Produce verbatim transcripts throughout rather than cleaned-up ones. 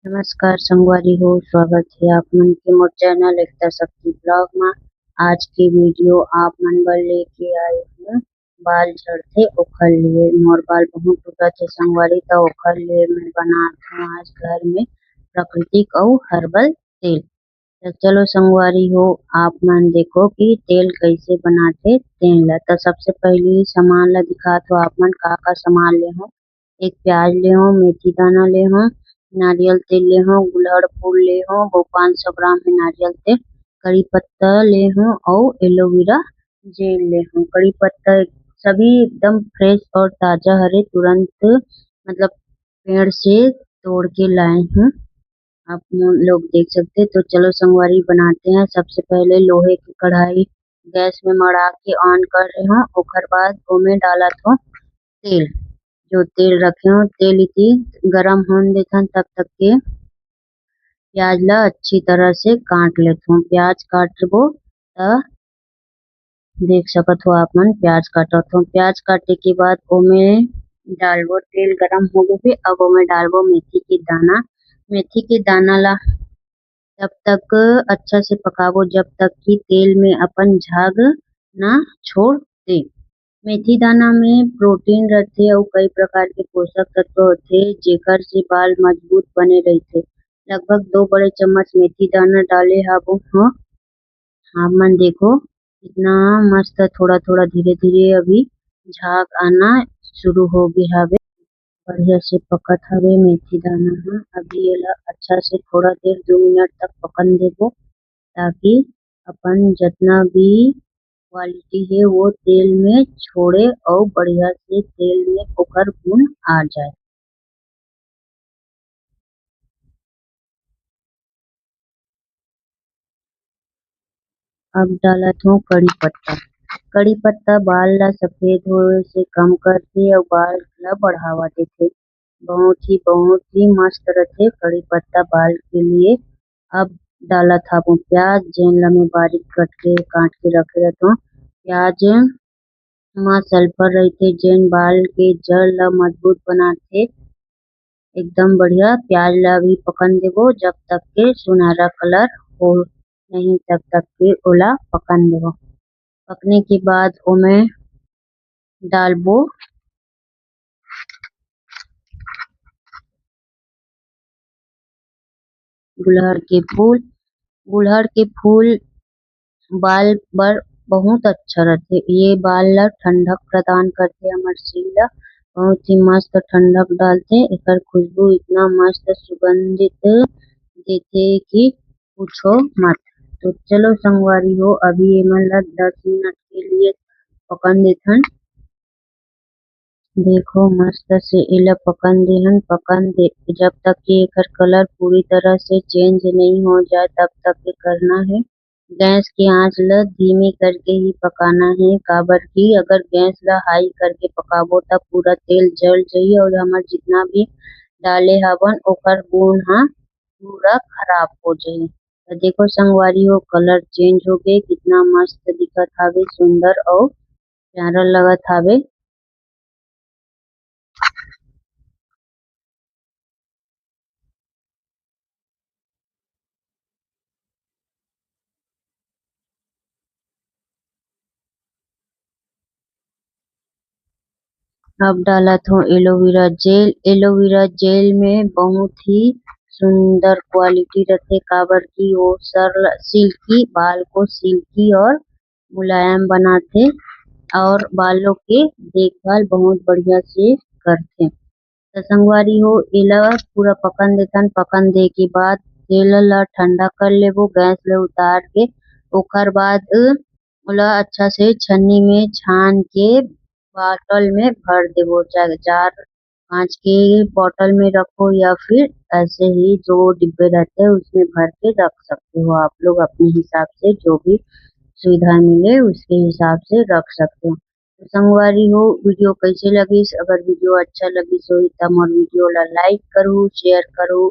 नमस्कार संगवारी हो, स्वागत हे आप मन के मोर चैनल एकता शक्ति ब्लॉग मा। आज के वीडियो आप मन बर लेके आए हूँ बाल झड़थे ओखर लिए। मोर बाल बहुत टूटत हे संगवारी, त ओखर लिए मैं बनात हूँ आज घर में प्राकृतिक अउ हर्बल तेल। त चलो संगवारी हो, आप मन देखो कि तेल कइसे बनाथे तेन ला। त सबसे पहिली सामान ला दिखात हो आप मन का का सामान ले हो। एक प्याज ले हो, मेथी दाना ले हो, नारियल तेल ले हो, गुलहड़ फूल ले हो, वो पाँच सौ ग्राम हे नारियल तेल, कड़ी पत्ता ले हो अउ एलोवेरा जेल ले हो। कड़ी पत्ता सभी एकदम फ्रेश और ताजा हरे, तुरंत मतलब पेड़ से तोड़ के लाए हूँ। आप मन लोग देख सकते हैं। तो चलो संगवारी बनाते हैं। सबसे पहले लोहे की कढ़ाई गैस में मड़ा के ऑन कर रहे हो, ओकर बाद ओमे डालत हो तेल। जो तेल रखे हो तेल इति गरम होन देथन, तब तक के प्याज ला अच्छी तरह से काट लेथो। प्याज काटबो त देख सकत हो आप मन प्याज काटत हो। प्याज काटे के बाद ओमे डालबो, तेल गरम हो गए हे, अब ओमे डालबो मेथी के दाना। मेथी के दाना ला तब तक अच्छा से पकाबो जब तक कि तेल में अपन झाग ना छोड़ दे। मेथी दाना में प्रोटीन रथे अउ कई प्रकार के पोषक तत्व होथे, जेकर से बाल मजबूत बने रहिथे। लगभग दो बड़े चम्मच मेथी दाना डाले हाबो ह। आप मन देखो कितना मस्त, थोड़ा थोड़ा धीरे धीरे अभी झाग आना शुरू हो गए हावे। बढ़िया से पकत हवे मेथी दाना ह। अभी एला अच्छा से थोड़ा देर दो मिनट तक पकन देबो, ताकि अपन जितना भी क्वालिटी हे वो तेल में छोड़े अउ बढ़िया से तेल में ओकर गुण आ जाए। अब डालत हूँ कड़ी पत्ता। कड़ी पत्ता बाल ला सफेद होए से कम करथे अउ बाल ला बढ़ावा देथे। बहुत ही, बहुत ही मस्त रथे कड़ी पत्ता बाल के लिए। अब डालत हाबो प्याज, जेन ला मैं बारीक कट के काट के रखे रहथों। प्याज मा सल्फर रहिथे, जेन बाल के जड़ ला मजबूत बनाथे। एकदम बढ़िया प्याज ला भी पकन देबो, जब तक के सुनहरा कलर हो नहीं, तब तक के ओला पकन देबो। पकने के बाद ओमे डालबो गुलहड़ के फूल। गुलहड़ के फूल बाल बर बहुत अच्छा रथे। ये बाल ला ठंडक प्रदान करथे, हमर सिर ला बहुत ही मस्त ठंडक डालथे। एकर खुशबू इतना मस्त सुगंधित देथे कि पूछो मत। तो चलो संगवारी हो, अभी एमन ला दस मिनट के लिए पकन देथन। देखो मस्त से एला पकन देहन। पकन दे, जब तक कि एकर कलर पूरी तरह से चेंज नहीं हो जाए तब तक के करना है। गैस के आंच ल धीमे करके ही पकाना है, काबर कि अगर गैस ल हाई करके पकाबो त पूरा तेल जल जाही और हमर जितना भी डाले हवन ओकर गुण ह पूरा खराब हो जाही। त देखो संगवारी हो, कलर चेंज हो गए, कितना मस्त दिखत हावे, सुंदर और प्यारा लगत हावे। अब डालत हूँ एलोवेरा जेल। एलोवेरा जेल में बहुत ही सुंदर क्वालिटी रथे, काबर कि वो सरल, सिल्की, बाल को सिल्की और मुलायम बनाथे और बालों के देखभाल बहुत बढ़िया से करथे। त संगवारी हो, एला पूरा पकन देथन। पकन दे के बाद तेल ला ठंडा कर लेबो, गैस ले उतार के। ओकर बाद ओला अच्छा से छन्नी में छान के बॉटल में भर देबो। जार, कांच के बॉटल में रखो या फिर ऐसे ही जो डिब्बे रहते हैं उसमें भर के रख सकते हो आप लोग अपने हिसाब से, जो भी सुविधा मिले उसके हिसाब से रख सकते हो। तो संगवारी हो, वीडियो कैसे लगिस? अगर वीडियो अच्छा लगिस होही त मोर वीडियो ला लाइक करू, शेयर करू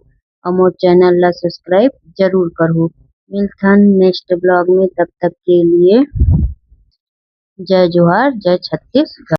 और मोर चैनल ला सब्सक्राइब जरूर करू। मिलथन नेक्स्ट ब्लॉग में, तब तक के लिए जय जोहार, जय छत्तीसगढ़।